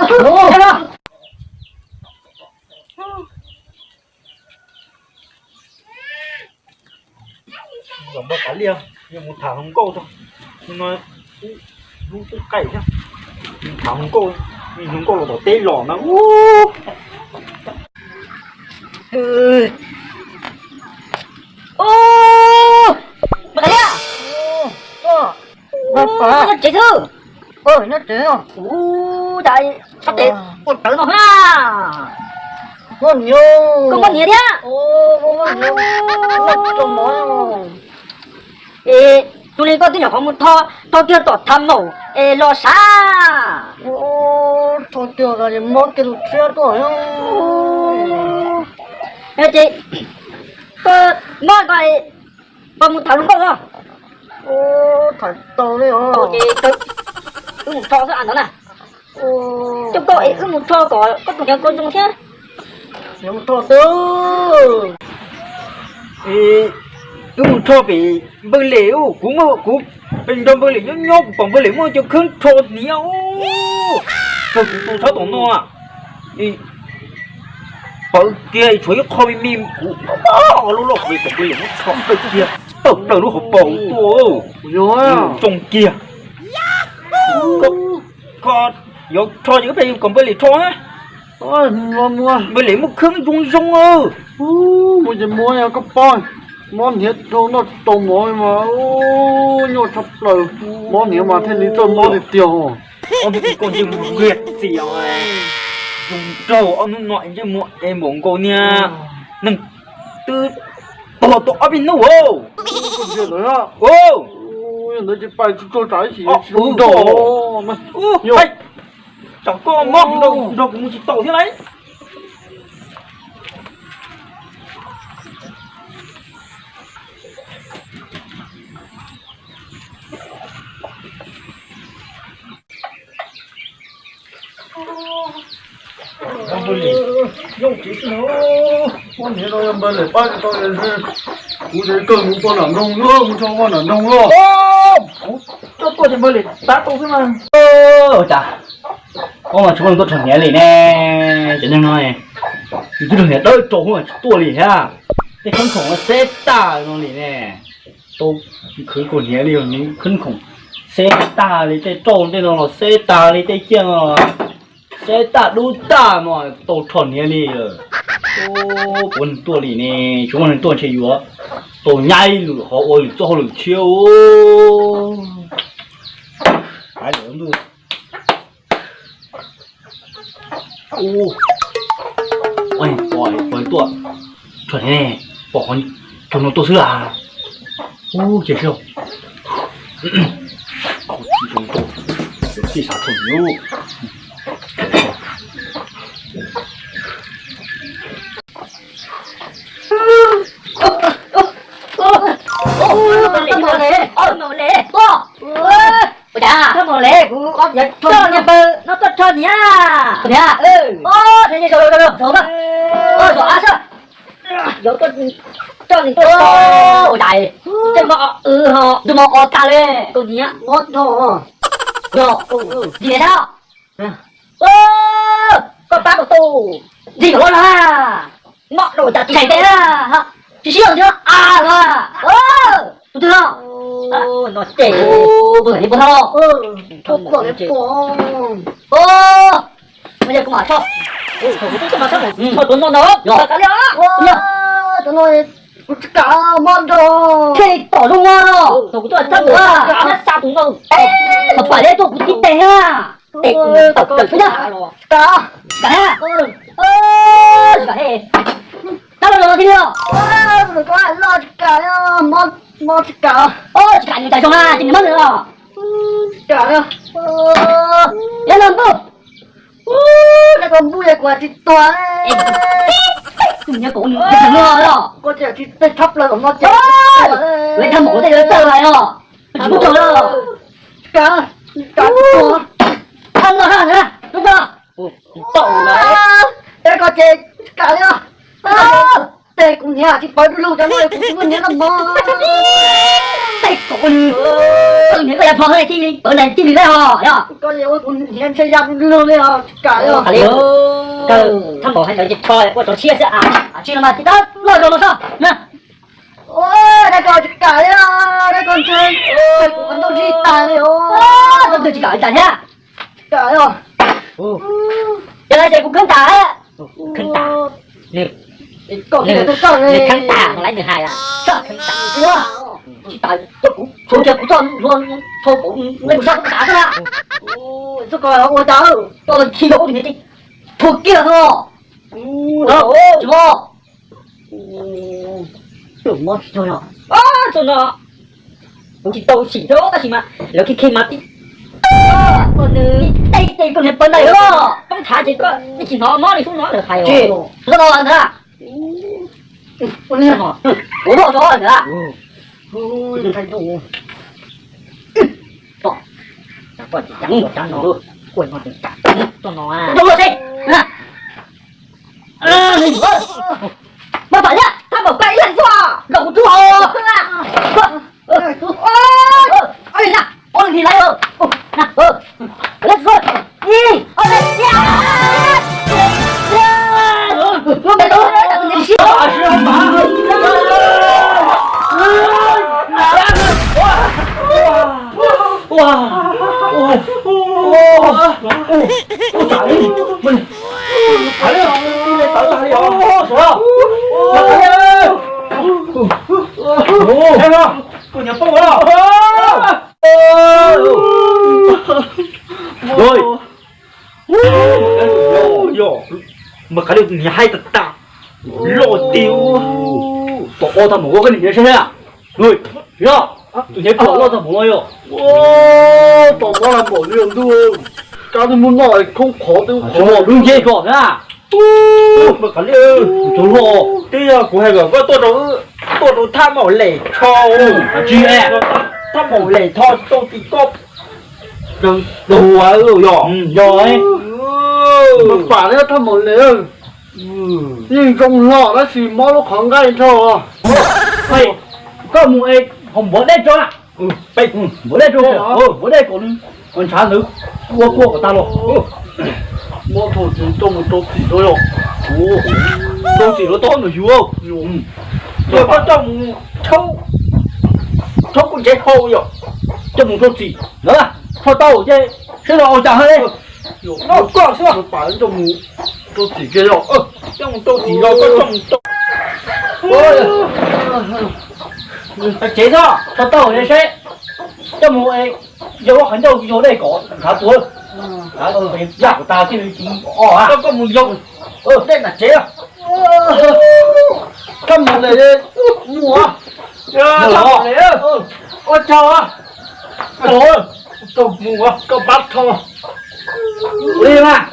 Los npaj tas liaj, yuav mus tham hluas nkauj tso. No lub tub qaij thiab, mus tham hluas nkauj, hluas nkauj los tom teb los na. Ub, npaj tas liaj. Nyob tsev xwb. Nyob tsev. Ub, cas txhob tsev, ua rawv no thiab. Koj muaj niam thiab. Es tus li koj twb nyuam qhuav mus tho, tho kiag tom tham maum es los sav. Tho kiag mob kiag tus tshiab tuaj. Ces koj mob koj, koj mus tham hluas nkauj no. Tham tau li os. Ces wb mus tho xwb a ntawd na. Coj koj es wb mus tho kom koj tus niam koj zoo thiab. Wb mus tho pem npawg Lem, kuv muaj kuv pem nrog npawg Lem nyob nyob, kuv pom npawg Lem muaj cov khawb rho hniav, kawg kuv tu tshab tom no. Pawv kiag tshuav ib qho me me, kuv lub loj kuv pom npawg Lem muab rho kiag tawm plaws lub hauv paus tuaj. Zoo kiag. Koj yuav rho ces wb pem kom npawg Lem rho na. Npawg Lem muaj khawb zoo zoo. Mus ces muab koj pab, mob hniav rau noj tsis tau mov mas nyuaj tshaj plaws, mob hniav mas thiaj li txawj mob tiag tiag. Ob hnub koj ntsej muag liag txias, zoo nraug, ob hnub no es ntsej muag es npaum nkaus niag neeg twb tuag tau ob peb hnub. Ntawd ces pais tsis tsuag tsam ib chim tsis zoo nraug. Tsam koj mob nraug nraug kuv mus tsis tau thiab lauj. Npawg Lem, yooj tsev xwb no. Muab hniav rau npawg Lem pab tsis tau, kuv ces kawg mus pog nram nroog luaj, mus tso pog nram nroog luaj. Kuv coj tuaj ces npawg Lem pab tau xwb mas. Ua cas ob mas tsis muaj neeg tuaj rho hniav li ne? Cov neeg no, nws twb rho hniav dawb rau hub tsis tuaj li thiab. Tej khawb khoom no xeb tag no li ne. Tau khwv kaus hniav li, khawb khoom xeb tag li, tej rauj tej no los xeb tag li, tej ciaj no los xeb tag dub tag mas tau rho hniav li. Puav neeg tuaj li ne, tsis muaj neeg tuaj ntshe yuav tau nyaib lwm qhov ua lwm txoj hauj lwm tshiab. Hais lawm ntuj. Ua, pom tuaj, tsuas ne, pom qhov chaw no tuaj xwb a. Ub, ces tij xav thaum Ua cas? Thaj Maum Lev, kuv coj niag npawg no tuaj rho niam. Niam, zaum zaum zaum zaum zaum a xwb. Zaum tuaj coj niam tuaj rho. Ua cas tej mo, ntu mo o tag li. Tus niam mob dhau. Yog, ntxim li na. Koj pab kuv tus ntxim los na. Mob rau cas tsis hais tej na. Tsis sib zog thiab a los. Tus twg no? No ces puas li puas no? Mas yog kuv mam tso. Thaum kuv tuaj mas txhob mus tso tuav no ntau. Yog, kav liam. Tuav no kuv tsis kam, mob nrog. Khe tom zoo no. Thaum kuv tuaj txhob mus na, xa tus no. Thaum pam li tuaj kuv tib teg na. Tes kuv tawm plaws xwb na. Kam, kam na. Kam li. Tab los los thiab li os. Tsis kam, mob tsis kam. Tsis kam nws cas zoo na, ces nws mob nws los. Tsis kam. Yog no ntuj. Neb koj npub yog kuv tsis tuag. Tus niag kaum nws tsis luag los. Koj tsis txawj tshab plaws los no ces. Lawv thaj maum tej lawv txawj lawm os. Tsis muaj txog los. Tsis kam, tsis kam tsis tuag. Thaj no na, tub no. Tau na. Es koj ces tsis kam li os. Tes kuv niag tsis pawv du lug cov no kuv tsis muaj niag noj mov. Tej kom ua nws, koj niam koj yav pho thiaj li pawv ntais tij li lawm os yog. Koj ua kuv niam ntshe ya lug li os, tsis kam li os. Thab Npaum hais ntawd ces tso ua rau siab xwb. Tsis no mas tsis tau loj rau los soj na. Dab koj tsis kam li, dab koj ntshe kuv qhov ncauj zib tag li os. Koj twg tsis kam li cas thiab? Tsis kam li os. Yog li ces kuv khwb tas. Khwb tas. Nws, nws khwb tas mas lawv nws hais, koj khwb tas. Tsis tas, kuv tshuav kiag kuv txoj hlua, tshuav kuv, kuv sab kuv tas xwb na. Txoj ko ua cas koj khi rau kuv tus niam ces tshuav kiag xwb. Tsis muab. Txoj no, txoj no kuv tsis tau sim rau tab sis mas lawv khi khi mas tib, koj nws tej tej koj niam pawv ntais os. Poob thav ces koj yeej tsis hnov mob li xub no lawm hais os. Txoj no ntag. Ua li no, kuv muab tso ntag. Txoj no, txoj no, mas pam liab, thab npaum pab ib leeg xwb, nkaum kuv tub os. Yog, mas kav liam niag haib tag tag, loj tiag. Tom qab thab npaum koj niam saib, yog, tus niag pom loj tag npaum no yog. Tom qab thab npaum li ntuj, kab twb muab noj khoob qhov twb qhov lub nce tso na. Mas kav liam, tus loj, twb yog kuv hais kom koj tuaj rau, tuaj rau thab npaum lem tho, tsis, thab npaum lem tho tau tim koj tus yog, yog, mas pam liab thab npaum lem. Yeej zoo hlo tab sis mob lub qhov nqaij nrho. Koj mus es haus npuav dej tso, npuav dej tso, npuav dej kom nws ntshav ntawd ua kua kom tag los. Mob dhau ces coj mus rau txim rau yog, rau txim rau tod nws yuav. Yog koj coj mus rhaub, rhaub kuj ntsev hau yog, coj mus rau txim na, tho tau ces seb los ua cas hab. Koj xwb, coj mus rau txim kiag yog, coj mus rau txim los koj coj mus rau tsev xwb, tho tau ces seb, coj mus yog lub qhov ncauj yog dej kom ntshav tuag, yaj kom tag thiaj li tsis o a. Koj mus yog dej nram tsev, thab npaum lem mus, ua tsaug, koj pab tho, li mas.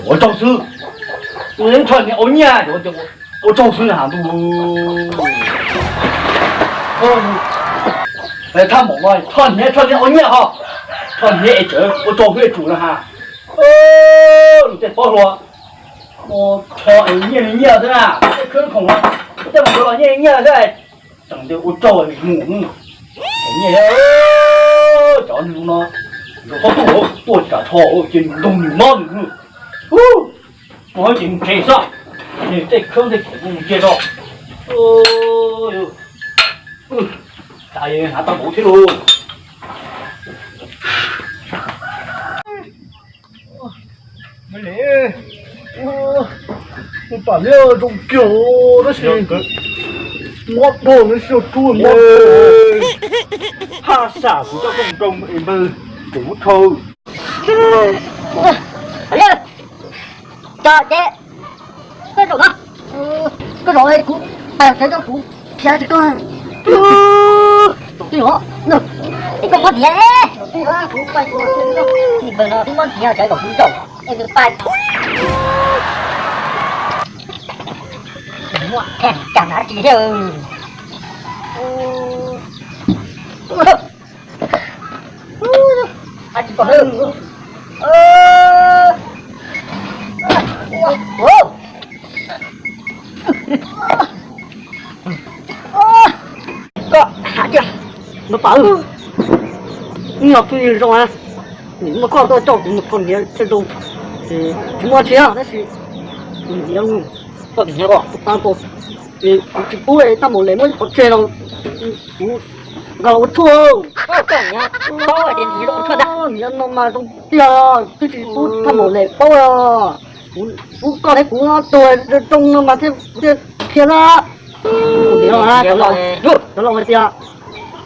Ua tsaug xwb, ua tsaug niag ua nyiaj, ua tsaug xwb na ntuj. Thab npaum no tho hniav tho niag ua nyiaj ho, tho hniav es tseem ua tsaug xwb tsum na ha. Lus tej pob hluas, tho es nyiaj li nyiaj xwb na, tej khwb khoom no, tej mus ntawd los nyiaj li nyiaj xwb, tseem tias ua tsaug mus nyiaj. Cov nws no, txhob tuaj, tuaj tsis kam tsho ces nws ntoog nws mob nws. Mus ces mus tsev xwb, nws tej khwb tej khoom mus cia tso. Hnav tau npaum thiab lauj. Mus pam liab zoo kiag tab sis mob dhau, nws xyaw rub mob. Haj xam kuv coj koj mus rau npawg kuv thau. Cov ces koj zaum no, koj zaum kuv pais tsev rau kuv khiav tsis koj. Twb yog, twb koj mob ntiav, kuv pais tsev rau npawg no twb mob ntiav tsev kom kuv zaum es nws pais. Muaj cas hnav tsis thiab. Hnav tsis pom. Hais tias, npawg Pam, ib no pheej zoo na, muaj koj tuaj coj kuv mus tho hniav thiaj zoo. Tsis muaj dab tsi tab sis kuv tsis pub tag maum les muab ib qho tseg no, kuv nqa los ua tshuaj. Hniav no mas zoo tiag, twb tsis pub tag maum les paub. Kuv pub koj thiab kuv tuag zoo no mas thiaj qhia na. Cov laus hais tias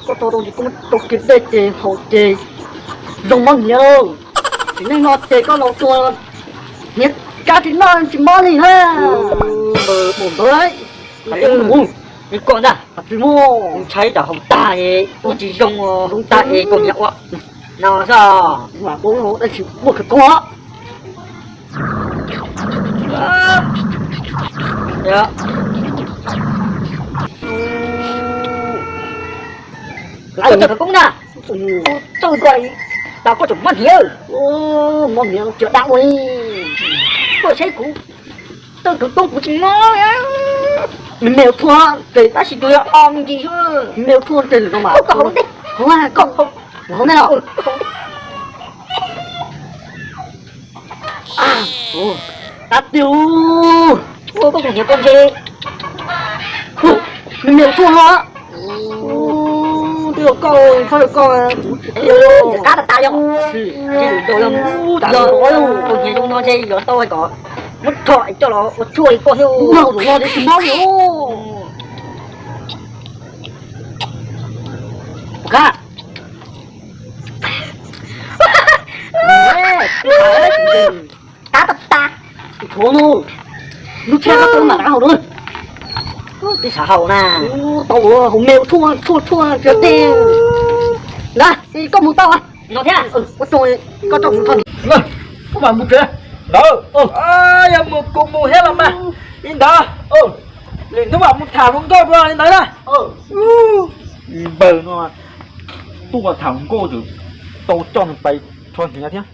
koj tau tau ces koj muab rau kiag dej ces haus ces zoo mob hniav. Tsis neej no ces koj laus tuag, hniav kab tsis noj tsis mob li na. Mus ntawd, mus, koj ntag, tsis mus, ntshai tsam haus tag es ua tsis zoo, zoo tag es koj niam ua no xwb. Tab sis muaj khawv koob. Khawv koob na, kuv txawj nkaus tas koj tseem mob hniav. Mob hniav tsis dab ua li. Koj saib kuv txawj khawv koob kuv tsis mob. Me me ua tshuaj ces tab sis tus yog o me ntsis xwb. Me ua tshuaj ces lwm no mas koj haus ntej, koj haus ntej los. Tab tis, koj tus hniav koj ntshe me me ua tshuaj no. Twb yog koj, txhob yog koj, qab tas tas yog, yog tus hniav zoo no ntshe yuav tau kom muab rho coj los ua tshuaj li koj thiab. Tus no ces tsis mob li. Ua kab. Tab tab tab. Tshuav no, lub tsheb koj tau mam rov qab haus na. Twb xav haus na. Tau haus me ua tshuaj tshuaj tshuaj tsis tej. Ntawd koj mus tau no thiab, ua tsaug koj coj kuv tho. Koj mam mus tsev ntawd, yog mus kuv mus thiab los mas li ntawd. Lwm hnub mam mus tham hluas nkauj dua li ntawd na. Npawg no tuaj tham hluas nkauj tau coj nws pais tho hniav thiab.